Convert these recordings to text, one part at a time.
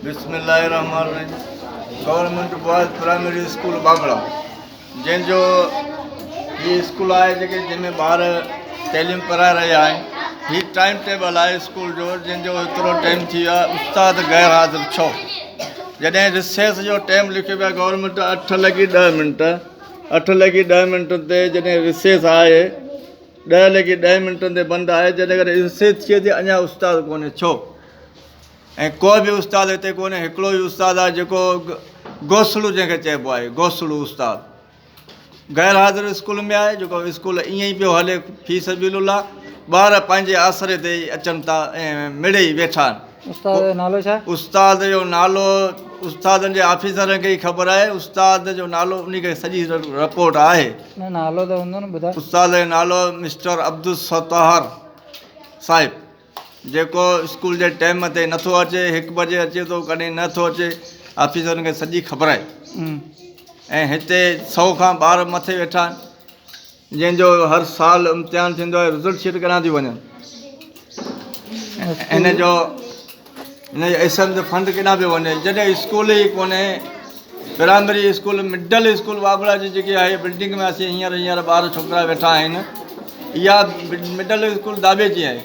بسم الله الرحمن الرحيم. گورنمينٽ بوائز پرائمري اسڪول بابڙا، جنهن جو هي اسڪول آهي، جيڪي جنهن ۾ ٻار تعليم پرائي رهيا آهن. هي ٽائيم ٽيبل آهي اسڪول جو، جنهن جو هيترو ٽائيم ٿي ويو آهي، استاد غير حاضر ڇو؟ جڏهن رسيس جو ٽائيم لکيو پيو آهي گورنمينٽ 8 لڳي 10 منٽ، 8 لڳي 10 منٽن تي جڏهن رسيس آهي، 10 لڳي 10 منٽن تي بند آهي، جڏهن ڪڏهن رسيس ٿئي ٿي اڃا استاد ڪونهي ڇو؟ ۽ ڪو به استاد هتي ڪونهي. هڪڙو ئي استاد آهي جيڪو گوسڙو جنهن کي چئبو آهي، گوسڙو استاد غير حاضر اسڪول ۾ آهي، جيڪو اسڪول ائين ئي پيو هلي في سبيل الله. ٻار پنهنجي آسري تي ئي اچن ٿا ۽ مڙئي ويٺا آهن. استاد جو نالو ڇا؟ استاد جو نالو استادن جي آفيسرن کي ئي خبر آهي. استاد جو نالو انهي کي سڄي رپورٽ آهي. نه، نالو ته هوندو نه، ٻڌاء. استاد جو نالو مسٽر عبدالستار صاحب، جيڪو اسڪول جي ٽيم تي نٿو اچي، 1 بجي اچي ٿو، ڪڏهن نه ٿو اچي. آفيسرن کي سڄي خبر آهي. ۽ هتي 100 کان ٻار مٿي ويٺا آهن، جنهن جو هر سال امتحان ٿيندو آهي. رزلٽ شيٽ ڪڏهن ٿي وڃن؟ هن جو هن جو ايس ايم جو فنڊ ڪيڏانهن پيو وڃي، جڏهن اسڪول ئي ڪونهي؟ پرائمري اسڪول، مڊل اسڪول بابڙا جي جيڪي آهي بلڊنگ ۾ اسين هينئر هينئر ٻار ڇوڪرا ويٺا آهن، اها مڊل اسڪول داٻي جي آهي.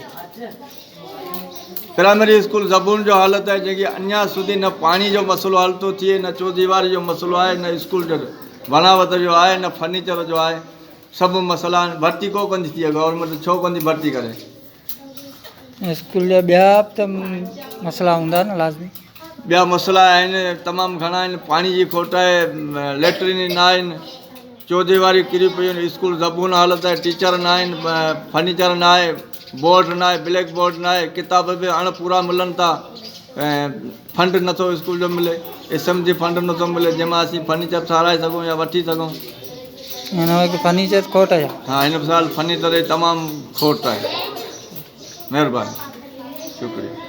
پرائمري اسڪول زبون جو حالت آهي، جنهن کي اڃا سڌي نه پاڻي جو مسئلو حل ٿو ٿئي، نه چوديواري جو مسئلو آهي، نه اسڪول جو بناوت جو آهي، نه فرنيچر جو آهي. سڀ مسئلا آهن. ڀرتي ڪو ڪندي ٿئي؟ گورنمينٽ ڇو ڪندي ڀرتي ڪري؟ اسڪول جا ٻيا به ته مسئلا هوندا نه لازمي؟ ٻيا مسئلا آهن، تمام گهڻا آهن. پاڻي جي کوٽ آهي، ليٽرين نه آهن، چوديواري ڪري پيون آهن، اسڪول زبون حالت آهي، ٽيچر نه آهن، فرنيچر نه آهي، بورڊ نه آهي، بليڪ بورڊ نه آهي، ڪتاب به اڻ پورا ملن ٿا ۽ فنڊ نٿو اسڪول جو ملي، ايس ايم جي فنڊ نٿو ملي، جنهن مان اسين فرنيچر ٺهرائي سگهون يا وٺي سگهون. هن وقت فرنيچر کوٽ آهي. ها، هن سال فرنيچر جي تمام کوٽ آهي. مهرباني، شڪريه.